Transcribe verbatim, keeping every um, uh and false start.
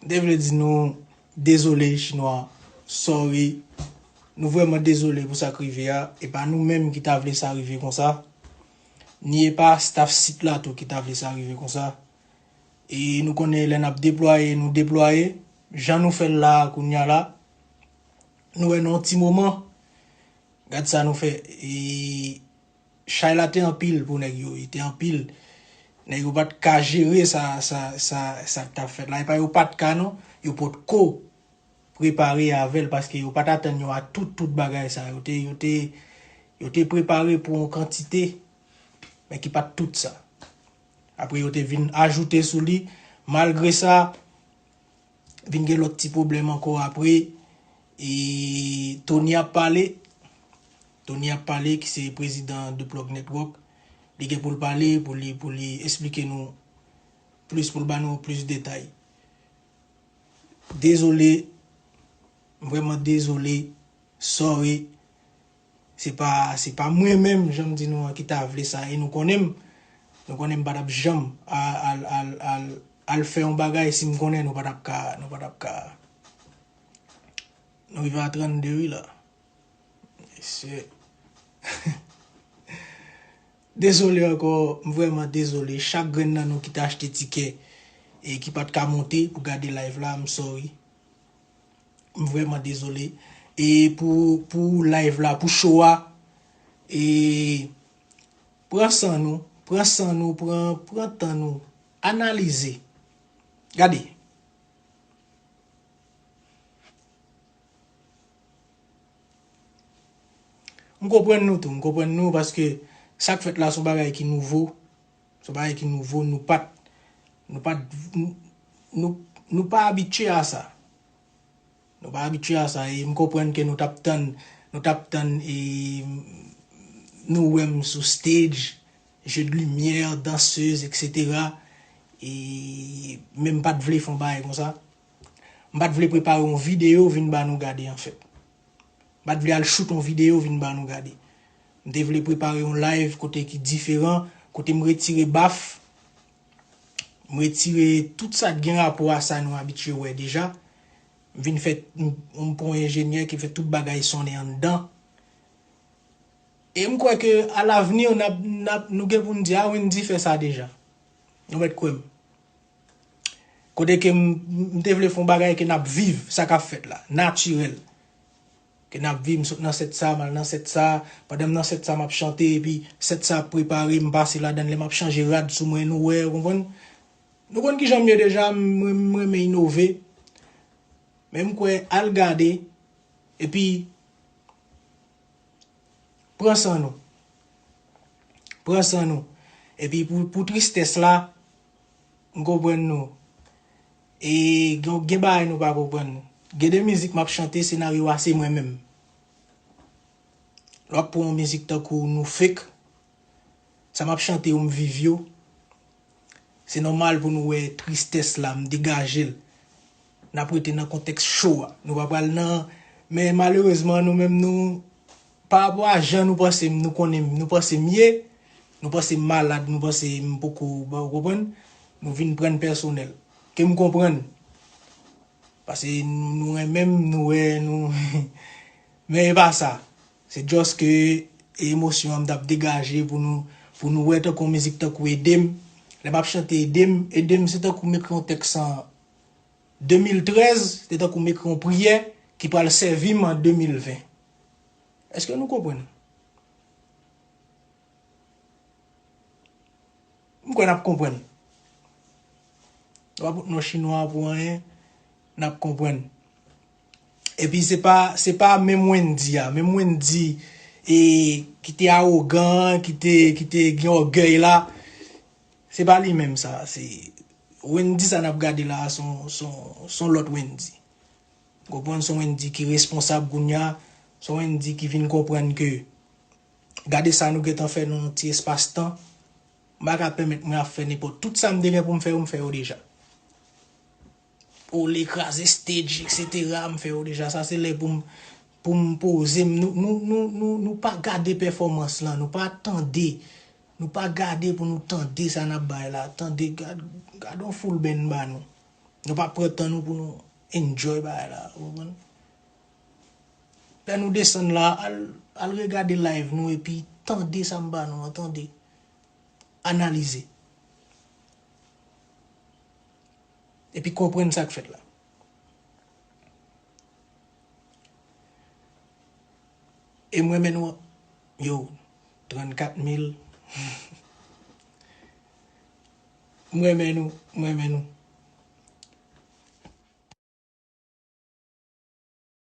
M te vle di nou dezole, Chinwa. Sorry. Nou vrèman dezole pou sa k rive a. E pa nou menm ki ta vle sa rive konsa. Ni e pa staff sit la tou ki ta vle sa rive konsa. E nou konnen lè n ap deplwaye, nou deplwaye. Jan nou fè l la a kounye a la, nou wè nan yon ti moman, gad sa nou fè. E chay la te anpil pou nèg yo, li te anpil. Nèg yo pa t ka jere sa, sa, sa, sa k t ap fèt la. E pa yo pa t ka non, yo potko prepare avè l paske yo pa t atann yo a tout, tout bagay sa. Yo te, yo te, yo te prepare pou yon kantite, men ki pa t tout sa. Apre yo te vin ajoute sou li. Malgre sa, vin gen lòt ti pwoblèm ankò apre. E Tony ap pale. Tony ap pale, ki se prezidan The Plug Network. Li gen pou l pale, pou li, pou li esplike nou plis, pou l ba nou plis detay. Dezole, m vrèman dezole, sorry. Se pa, se pa mwen menm, jan m di nou an, ki ta vle sa. E nou konnen m, nou konnen m pa t ap janm al, al, al, al, al fè yon bagay si m konnen nou pa t ap ka, nou pa t ap ka. Nou rive a trannde wi la. Mesye. Dezole ankò, m vrèman dezole. Chak grenn nan nou ki te achte tikè e ki pa t ka monte pou gade live la, m sorry. M vrèman dezole. E pou, pou live la, pou show a, e pran san nou, pran san nou, pran, pran tan nou, analize. Gade. M konprann nou tou, m konprann nou paske sa k fèt la se yon bagay ki nouvo. Se yon bagay ki nouvo, nou pa t, nou pa t, nou, nou, nou pa abitye a sa. Nou pa abitye a sa, e m konprann ke nou t ap tann, nou t ap tann, e nou wè m sou stage, jeu de lumière, dansez, et cetera. E men m pa t vle fè yon bagay konsa. M pa t vle prepare yon videyo vin ba nou gade, anfèt. M pa t vle al shoot yon videyo vin ba nou gade. M te vle prepare yon live kote ki diferan, kote m retire baf, m retire tout sa k gen rapò a sa nou abitye wè deja. M vin fè, m, m pran yon enjenyè ki fè tout bagay sonnen anndan. E m kwè ke a lavni, n ap, n ap, nou gen pou n di, a, Wendy fè sa deja. Nou mèt kwè m. Kote ke m, m te vle fè yon bagay ke n ap viv, sa k ap fèt la, natirèl. Ke n ap viv, m sot nan sèt sa, m al nan sèt sa, pandan m nan sèt sa, m ap chante, epi sèt sa ap prepare, m pase ladan l, lè m ap chanje rad sou mwen, nou wè, ou konprann? Nou konn kijan m ye deja, m, m renmen inove. Men m kwè, al gade, epi pran san nou. Pran san nou. Epi pou, pou tristès la, m konprann nou. E gen, gen bagay nou pa konprann. Gen de mizik m ap chante, senaryo a se mwen menm. Lè w ap pran yon mizik tankou Nou Fake, sa m ap chante yo, m viv yo. Se nòmal pou nou wè tristès la, m degaje l. N ap rete nan kontèks cho a. Nou pa pral nan, men malerezman, nou menm, nou, pa rapò a jan nou panse m, nou konnen m, nou panse m ye, nou panse m malad, nou panse m poko, ba, ou konprann? Nou vin pran n pèsonèl. Ke m konprann. Paske nou, nou renmen m, nou wè, nou, men e pa sa. Se just ke emosyon an m t ap degaje pou nou, pou nou wè tankou yon mizik tankou Ede m. Lè m ap chante Ede m, Ede m se tankou m ekri yon tèks an de mil trèz, se tankou m ekri yon priyè ki pral sèvi m an de mil ven. Èske nou konprann? M kwè n ap konprann. Nou pa pot non chinwa pou anyen, n ap konprann. Epi se pa, se pa menm Wendy a. Menm Wendy, e, ki te awogan, ki te, ki te gen ògèy la, se pa li menm sa. Se Wendy sa n ap gade la a, se yon, se yon, se yon lòt Wendy. Konprann, se yon Wendy ki responsab kounye a, se yon Wendy ki vin konprann ke gade sa nou gentan fè nan yon ti espas tan. M pa ka pèmèt mwen ap fè nenpòt. Tout sa m te gen pou m fè yo, m fè yo deja. Ole, kraze stage, et cetera, m fè yo deja. Sa se lè pou m, pou m poze m. Nou, nou, nou, nou, nou pa gade pèfòmans lan, nou pa tande. Nou pa gade pou nou tande sa n ap bay la. Tande, gad, gad yon full band ba nou. Nou pa pran tan nou pou nou enjoy bagay la, ou konprann? Lè nou desann la, al, al regade live nou epi tande sa m ba nou an, tande. Analize. Epi konprann sa k fèt la. E m renmen nou, yo, trannkat mil. M renmen nou, m renmen nou.